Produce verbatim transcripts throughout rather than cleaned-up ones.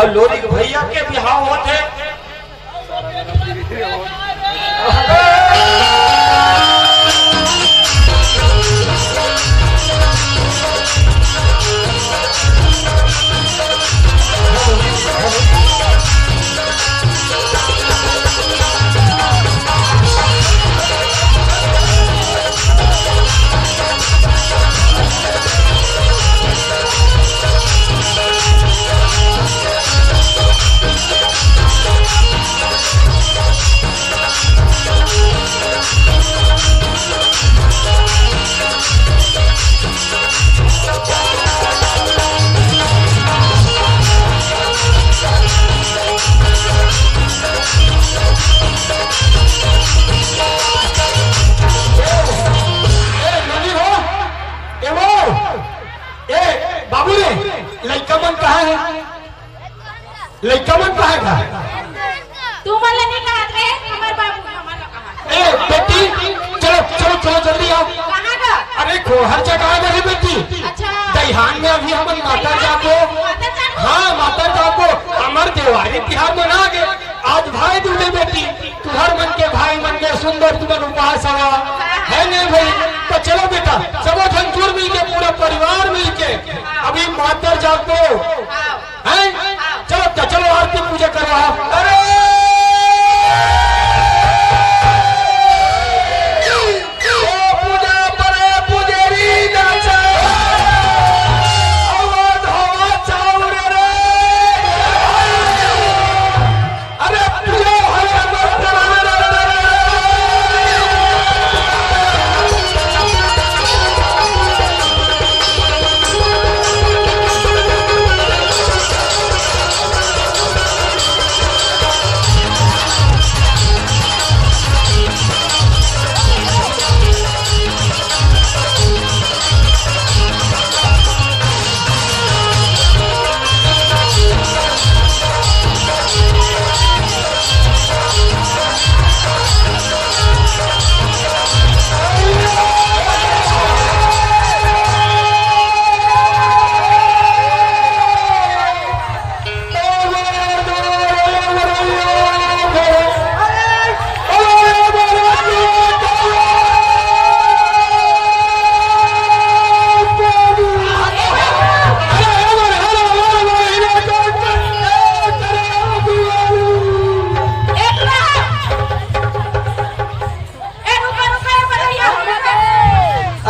अउ लोरिक भैया के बिहाव होत हे। ए, ननी हो, ए वो, ए, बाबू रे, लइका मन कहाँ हे? लइका मन कहाँ हे? तू मन ला नहीं कहत रे, हमर बाबू, हमर ला कहा। ए, बेटी, चलो, चलो, चलो, जल्दी आओ। कहाँ का? अरे, खोहर जगाए बर हे बेटी। अच्छा। दइहान में अभी हमन मातर जाबो। मातर जाबो? हाँ, मातर जाबो। हमर देवारी तिहार मना गे। आज भाई दूज हे बेटी, तुहर मन के भाई मन के सुंदर तुमन उपहार सवा। हे नहीं भाई? त चलो बेटा, सबो झन जुर मिल के, पूरा परिवार मिल के अभी मातर जाबो। हाँ। हैं? चलो त चलो, आरती पूजा करो आप। अरे! ओ पूजा परे पुजेरी नाचा। आवाज हवा चाउर रे। अरे पूजा हरे। ए, रुका, रुका, ए, बलैया, रुका।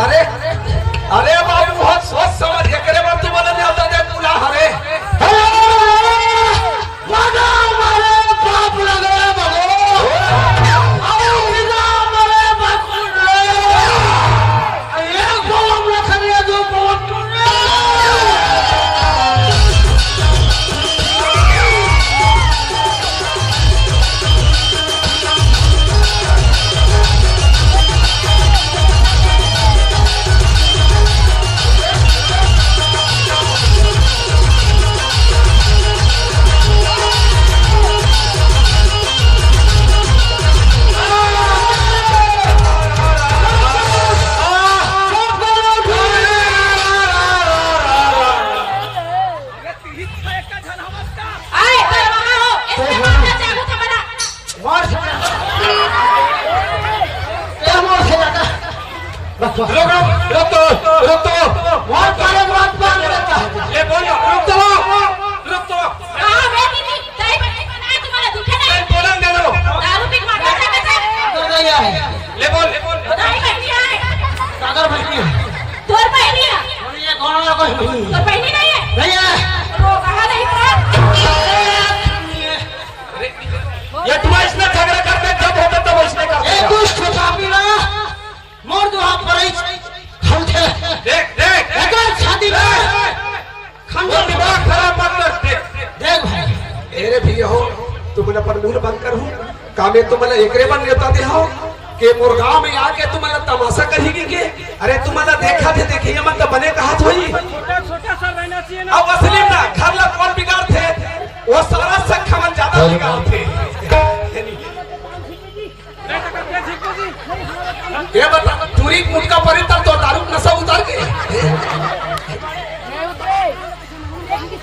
अरे, अरे बाबू, बहुत सोच समझ के करे बाबू, तू बोले नहीं होता, देख बुला, अरे। अरे, मजा मारे बाप लगे बाबू। अरे, मजा मारे बाप लगे। एक बाबू हम लोग खड़े हैं, जो बाबू आए, तर वहाँ हो, इसके बाद ना जागू था बड़ा। मार सकता। क्या मार सकता? रुक, रुक, रुक तो, रुक तो। बहुत सारे बात मान लेता। ले बोल, रुक तो, रुक तो। हाँ, मैं भी नहीं, दाई बहनी बनाए तुम्हारा दिखे नहीं। ले बोलन दे दो। दारू पी के मारता था कैसे? सागर भैया है। ले बोल, ले बोल। दाई बहनी है। सागर बहनी है। तोर बहनी है। और ये कौन वाला कोई बहनी? तोर बहनी नहीं है। नहीं है। रो कहाँ नहीं था? अरे, ये तू इसने झगड़ा करते जब होता तब इसने करते ए हैं। दुष्ट पापी ना, मोर दुहा पर ही खलथे। देख, देख, देख। एकर छाती में देख, देख। खंजर वो दिमाग खराब मत कर, देख। देख भाई। अरे भैया हो, तुमन अपन मुंह बंद करहू। का मैं तुमन एकरे बर नेवता दे हव के मोर गांव में आके तुमन तमाशा करही के? अरे तुमन देखा थे, देखिए मन तो बने कहा थोई। छोटा, छोटा सा रहना चाहिए ना। अब असली ना घर ला कौन बिगाड़थे? वो सारा सखा मन ज्यादा बिगाड़थे। ये बता, टूरी मुटका परी तब तो दारू नशा उतार के।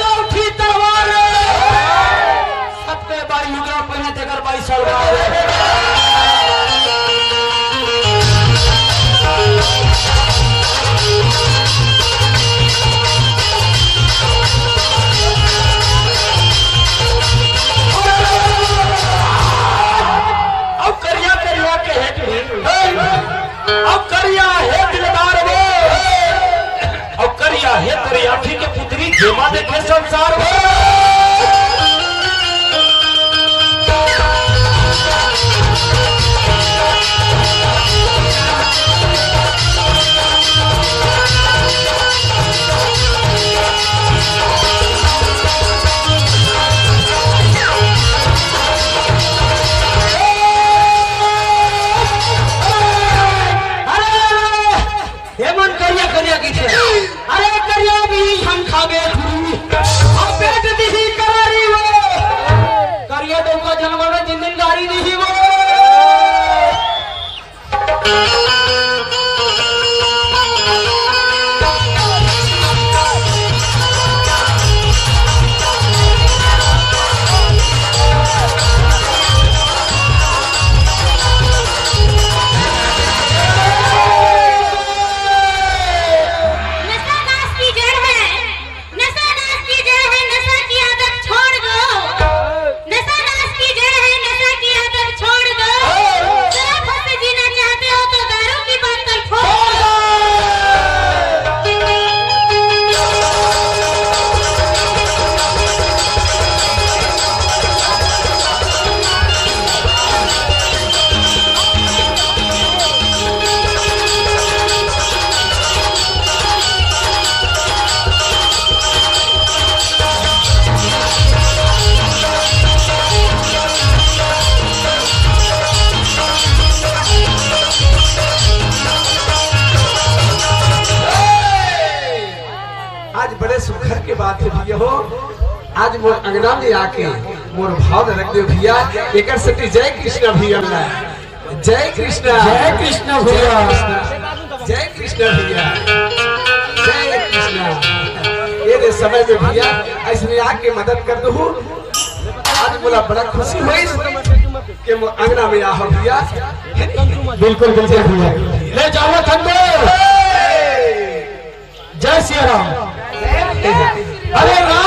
लौठी तलवार रे। सबके बाई लुगरा पहिने, तेकर बाई सलवार रे। अब करिया करिया के हेट में, अब करिया हे दिलदार वो, अब करिया हे तोरी आँखी के पुतरी, जेमा देखे संसार वो। अरे, ए मन करिया करिया कहिथे। अरे करिया भी हम खाबे थुरी। अब पेट दिही करारी वो। करिया डउका जनमल जिन दिन गारी दिही वो। नशा नाश की जड़ है, नशा नाश की जड़ है, नशा की आदत छोड़ दो। नशा नाश की जड़ है, नशा की आदत छोड़ दो। जरा फंस के जीना चाहते हो तो दारू की बोतल फोड़ दो। आज बड़े सुघर के बात हे भैया हो। आज मोर अंगना में आके मोर भाव ल रख देव भैया। एकर सेती जय कृष्णा भैया ला। जय कृष्णा। जय कृष्णा भैया। जय कृष्णा। जय कृष्णा भैया। जय कृष्णा। ये दे समय में भैया अइसने आके मदद कर दू। आज मोला बड़ा खुशी होइस के मोर अंगना में आहो भैया। बिल्कुल, बिल्कुल भैया। ले जावत हन दो। जय सिया राम। अरे राम